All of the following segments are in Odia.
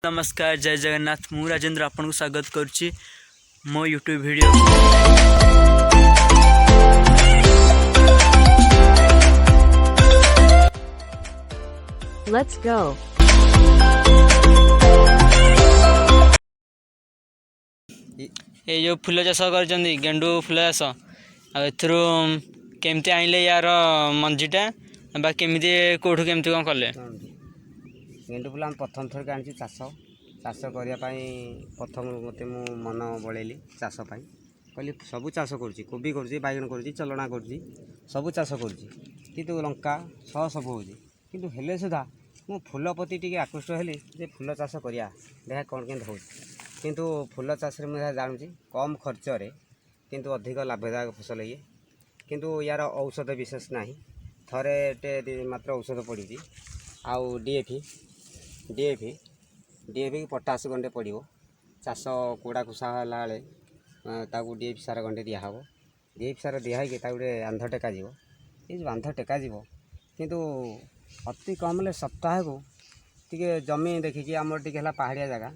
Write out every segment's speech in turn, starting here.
ନମସ୍କାର, ଜୟ ଜଗନ୍ନାଥ। ମୁଁ ରାଜେନ୍ଦ୍ର ଆପଣଙ୍କୁ ସ୍ୱାଗତ କରୁଛି ମୋ ୟୁଟ୍ୟୁବ୍ ଭିଡ଼ିଓ। Let's go. ଏଇ ଯେଉଁ ଫୁଲ ଚାଷ କରିଛନ୍ତି, ଗେଣ୍ଡୁ ଫୁଲ ଚାଷ, ଆଉ ଏଥିରୁ କେମିତି ଆଣିଲେ ୟାର ମଞ୍ଜିଟା ବା କେମିତି, କେଉଁଠୁ, କେମିତି କ'ଣ କଲେ? ଶୁଣନ୍ତୁ, ଗେଣ୍ଡୁ ଫୁଲ ଆମେ ପ୍ରଥମ ଥରକି ଆଣିଛୁ ଚାଷ। ଚାଷ କରିବା ପାଇଁ ପ୍ରଥମରୁ ମୋତେ ମୁଁ ମନ ବଳେଇଲି ଚାଷ ପାଇଁ। କହିଲି, ସବୁ ଚାଷ କରୁଛି, କୋବି କରୁଛି, ବାଇଗଣ କରୁଛି, ଚଲଣା କରୁଛି, ସବୁ ଚାଷ କରୁଛି, କିନ୍ତୁ ଲଙ୍କା ସହ ସବୁ ହେଉଛି, କିନ୍ତୁ ହେଲେ ସୁଦ୍ଧା ମୁଁ ଫୁଲ ପ୍ରତି ଟିକେ ଆକୃଷ୍ଟ ହେଲି ଯେ ଫୁଲ ଚାଷ କରିବା, ଦେଖିବା କ'ଣ କେମିତି ହେଉଛି। କିନ୍ତୁ ଫୁଲ ଚାଷରେ ମୁଁ ଏହା ଜାଣୁଛି, କମ୍ ଖର୍ଚ୍ଚରେ କିନ୍ତୁ ଅଧିକ ଲାଭଦାୟକ ଫସଲ ଇଏ। କିନ୍ତୁ ୟାର ଔଷଧ ବିଶେଷ ନାହିଁ, ଥରେ ମାତ୍ର ଔଷଧ ପଡ଼ିଛି। ଆଉ ଡିଏପି, ପଟାସ ଗଣ୍ଡେ ପଡ଼ିବ। ଚାଷ କୋଡ଼ା ଖୁସା ହେଲା ବେଳେ ତାକୁ ଡିଏପି ସାର ଗଣ୍ଡେ ଦିଆହେବ। ଡିଏପି ସାର ଦିଆ ହେଇକି ତାକୁ ଗୋଟେ ଆନ୍ଧ ଟେକାଯିବ। ଏ ଯେଉଁ ଆନ୍ଧ ଟେକାଯିବ, କିନ୍ତୁ ଅତି କମ୍ରେ ସପ୍ତାହକୁ ଟିକେ ଜମି ଦେଖିକି, ଆମର ଟିକେ ହେଲା ପାହାଡ଼ିଆ ଜାଗା,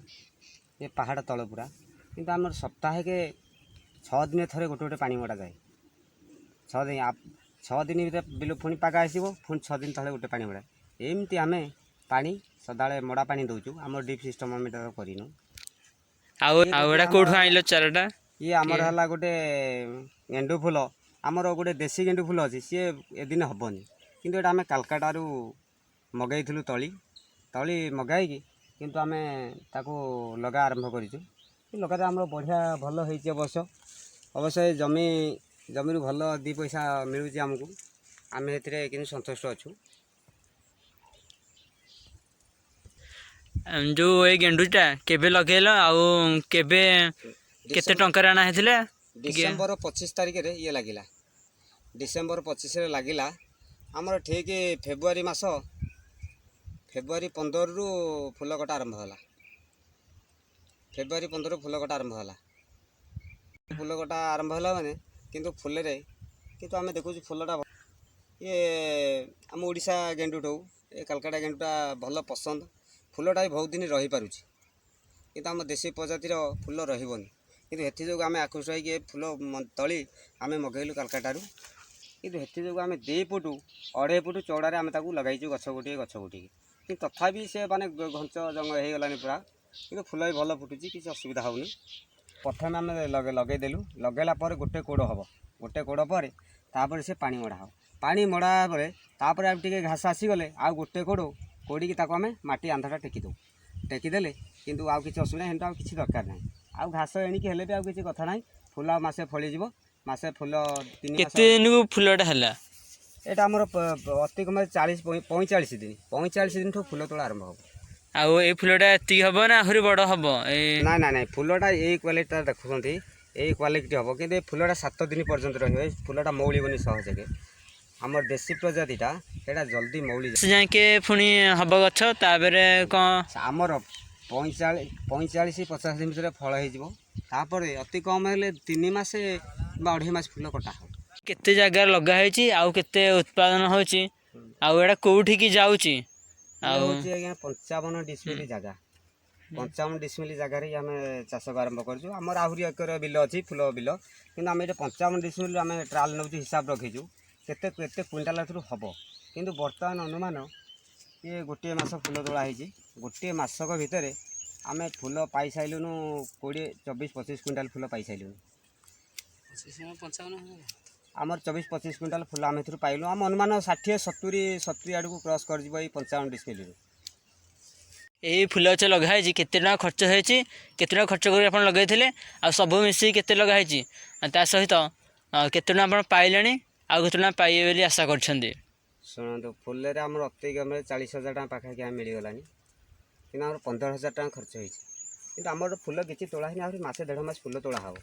ଏ ପାହାଡ଼ ତଳ ପୁରା, କିନ୍ତୁ ଆମର ସପ୍ତାହକେ 6 ଦିନ ଥରେ ଗୋଟେ ଗୋଟେ ପାଣି ମଡ଼ାଯାଏ। 6 ଦିନ, 6 ଦିନ ଭିତରେ ବିଲ ପୁଣି ପାଗ ଆସିବ, ପୁଣି 6 ଦିନ ତଳେ ଗୋଟେ ପାଣି ମଡ଼ା। ଏମିତି ଆମେ ପାଣି ସଦାବେଳେ ମଡ଼ା ପାଣି ଦେଉଛୁ। ଆମର ଡ୍ରିପ୍ ସିଷ୍ଟମ୍ ଆମେ ଏଇଟା କରିନୁ। ଆଉ ଆଉ ଏଇଟା କେଉଁଠୁ ଆଣିଲ ଚାରାଟା? ଇଏ ଆମର ହେଲା ଗୋଟେ ଗେଣ୍ଡୁ ଫୁଲ। ଆମର ଗୋଟେ ଦେଶୀ ଗେଣ୍ଡୁ ଫୁଲ ଅଛି, ସିଏ ଏଦିନ ହେବନି। କିନ୍ତୁ ଏଇଟା ଆମେ କାଲକାଟାରୁ ମଗାଇଥିଲୁ ତଳି। ତଳି ମଗାଇକି କିନ୍ତୁ ଆମେ ତାକୁ ଲଗା ଆରମ୍ଭ କରିଛୁ। ଲଗାରେ ଆମର ବଢ଼ିଆ ଭଲ ହେଇଛି ଅବଶ୍ୟ। ଅବଶ୍ୟ ଏ ଜମିରୁ ଭଲ ଦୁଇ ପଇସା ମିଳୁଛି ଆମକୁ। ଆମେ ଏଥିରେ କିନ୍ତୁ ସନ୍ତୁଷ୍ଟ ଅଛୁ। ଯେଉଁ ଏଇ ଗେଣ୍ଡୁଟା କେବେ ଲଗେଇଲ ଆଉ କେବେ, କେତେ ଟଙ୍କାରେ ଆଣା ହେଇଥିଲା ଟିକେ? ଡିସେମ୍ବର 25 ତାରିଖରେ ଇଏ ଲାଗିଲା। ଡିସେମ୍ବର 25ରେ ଲାଗିଲା। ଆମର ଠିକ୍ ଫେବୃଆରୀ ମାସ, ଫେବୃଆରୀ 15ରୁ ଫୁଲ କଟା ଆରମ୍ଭ ହେଲା। ଫେବୃଆରୀ 15ରୁ ଫୁଲ କଟା ଆରମ୍ଭ ହେଲା। ଫୁଲ କଟା ଆରମ୍ଭ ହେଲା ମାନେ କିନ୍ତୁ ଫୁଲରେ କିନ୍ତୁ ଆମେ ଦେଖୁଛୁ ଫୁଲଟା ଇଏ ଆମ ଓଡ଼ିଶା ଗେଣ୍ଡୁଠୁ ଏ କାଲକାଟା ଗେଣ୍ଡୁଟା ଭଲ ପସନ୍ଦ। ଫୁଲଟା ବି ବହୁତ ଦିନ ରହିପାରୁଛି, କିନ୍ତୁ ଆମ ଦେଶୀ ପ୍ରଜାତିର ଫୁଲ ରହିବନି। କିନ୍ତୁ ଏଥିଯୋଗୁଁ ଆମେ ଆକୃଷ୍ଟ ହେଇକି ଏ ଫୁଲ ତଳି ଆମେ ମଗାଇଲୁ କାଲକାଟାରୁ। କିନ୍ତୁ ଏଥିଯୋଗୁଁ ଆମେ 2 ଫୁଟ, 2.5 ଫୁଟ ଚଉଡ଼ାରେ ଆମେ ତାକୁ ଲଗାଇଛୁ ଗଛ ଗୋଟିଏ ଗଛ ଗୋଟିଏ। କିନ୍ତୁ ତଥାପି ସେ ମାନେ ଘଞ୍ଚ ଜଙ୍ଗଲ ହେଇଗଲାଣି ପୁରା, କିନ୍ତୁ ଫୁଲ ବି ଭଲ ଫୁଟୁଛି, କିଛି ଅସୁବିଧା ହେଉନି। ପ୍ରଥମେ ଆମେ ଲଗେଇଦେଲୁ। ଲଗାଇଲା ପରେ ଗୋଟେ କୋଡ଼ ହେବ। ଗୋଟେ କୋଡ଼ ପରେ ତାପରେ ସେ ପାଣି ମଡ଼ା ହେବ। ପାଣି ମଡ଼ା ପରେ ତାପରେ ଆଉ ଟିକେ ଘାସ ଆସିଗଲେ ଆଉ ଗୋଟେ କୋଡ଼ କୋଡ଼ିକି ତାକୁ ଆମେ ମାଟି ଆନ୍ଧଟା ଟେକି ଦେଉ। ଟେକିଦେଲେ କିନ୍ତୁ ଆଉ କିଛି ଅସୁବିଧା ନାହିଁ, ଆଉ କିଛି ଦରକାର ନାହିଁ। ଆଉ ଘାସ ଏଣିକି ହେଲେ ବି ଆଉ କିଛି କଥା ନାହିଁ। ଫୁଲ ଆଉ ମାସେ ଫଳିଯିବ, ମାସେ ଫୁଲ, 3 ମାସ। କେତେ ଦିନକୁ ଫୁଲଟା ହେଲା? ଏଇଟା ଆମର ଅତି କମରେ 40 45 ଦିନ, 45 ଦିନଠୁ ଫୁଲ ତୋଳା ଆରମ୍ଭ ହେବ। ଆଉ ଏଇ ଫୁଲଟା ଏତିକି ହବ ନା ଆହୁରି ବଡ଼ ହବ ଏ? ନାଇଁ ନାଇଁ ନାଇଁ, ଫୁଲଟା ଏଇ କ୍ୱାଲିଟିଟା ଦେଖୁଛନ୍ତି, ଏଇ କ୍ୱାଲିଟି ହେବ। କିନ୍ତୁ ଏ ଫୁଲଟା 7 ଦିନ ପର୍ଯ୍ୟନ୍ତ ରହିବ। ଏଇ ଫୁଲଟା ମଉଳିବନି ସହଜରେ। ଆମର ଦେଶୀ ପ୍ରଜାତିଟା ସେଇଟା ଜଲ୍ଦି ମଉଳି ସେ ଯାଇକି ପୁଣି ହବ ଗଛ, ତାପରେ କ'ଣ? ଆମର 45 50 ଦିନ ଭିତରେ ଫଳ ହେଇଯିବ। ତାପରେ ଅତି କମ୍ ହେଲେ 3 ମାସ ବା 2.5 ମାସ ଫୁଲ କଟା ହେବ। କେତେ ଜାଗାରେ ଲଗା ହେଇଛି ଆଉ କେତେ ଉତ୍ପାଦନ ହେଉଛି ଆଉ ଏଇଟା କେଉଁଠିକି ଯାଉଛି ଆଉ? ହେଉଛି ଆଜ୍ଞା 55 ଡିସମିଲି ଜାଗା। 55 ଡିସମିଲି ଜାଗାରେ ହିଁ ଆମେ ଚାଷ ଆରମ୍ଭ କରିଛୁ। ଆମର ଆହୁରି ଏକର ବିଲ ଅଛି, ଫୁଲ ବିଲ। କିନ୍ତୁ ଆମେ ଏଇଟା 55 ଡିସମିଲ ଆମେ ଟ୍ରାଏଲ୍ ନେଉଛୁ, ହିସାବ ରଖିଛୁ କେତେ କେତେ କୁଇଣ୍ଟାଲ ଏଥିରୁ ହେବ। କିନ୍ତୁ ବର୍ତ୍ତମାନ ଅନୁମାନ ଇଏ ଗୋଟିଏ ମାସ ଫୁଲ ତୋଳା ହେଇଛି। ଗୋଟିଏ ମାସକ ଭିତରେ ଆମେ ଫୁଲ ପାଇସାରିଲୁଣୁ 20, 24, 25 କୁଇଣ୍ଟାଲ ଫୁଲ ପାଇସାରିଲୁଣୁ। ଆମର 24 25 କୁଇଣ୍ଟାଲ ଫୁଲ ଆମେ ଏଥିରୁ ପାଇଲୁ। ଆମ ଅନୁମାନ 60, 70, 70 ଆଡ଼କୁ କ୍ରସ୍ କରିଯିବ ଏଇ 55 ଡିସମିଲିରୁ। ଏଇ ଫୁଲ ଗଛ ଲଗା ହେଇଛି, କେତେ ଟଙ୍କା ଖର୍ଚ୍ଚ ହେଇଛି, କେତେ ଟଙ୍କା ଖର୍ଚ୍ଚ କରି ଆପଣ ଲଗେଇଥିଲେ, ଆଉ ସବୁ ମିଶିକି କେତେ ଲଗା ହେଇଛି, ଆଉ ତା ସହିତ କେତେ ଟଙ୍କା ଆପଣ ପାଇଲେଣି ଆଉ କେତେ ଟଙ୍କା ପାଇବେ ବୋଲି ଆଶା କରିଛନ୍ତି? ଶୁଣନ୍ତୁ, ଫୁଲରେ ଆମର ଅତି କମରେ 40,000 ଟଙ୍କା ପାଖାପାଖି ଆମେ ମିଳିଗଲାଣି। କିନ୍ତୁ ଆମର 15,000 ଟଙ୍କା ଖର୍ଚ୍ଚ ହେଇଛି। କିନ୍ତୁ ଆମର ଫୁଲ କିଛି ତୋଳା ହେଇନି, ଆହୁରି ମାସେ ଦେଢ଼ ମାସ ଫୁଲ ତୋଳା ହେବ।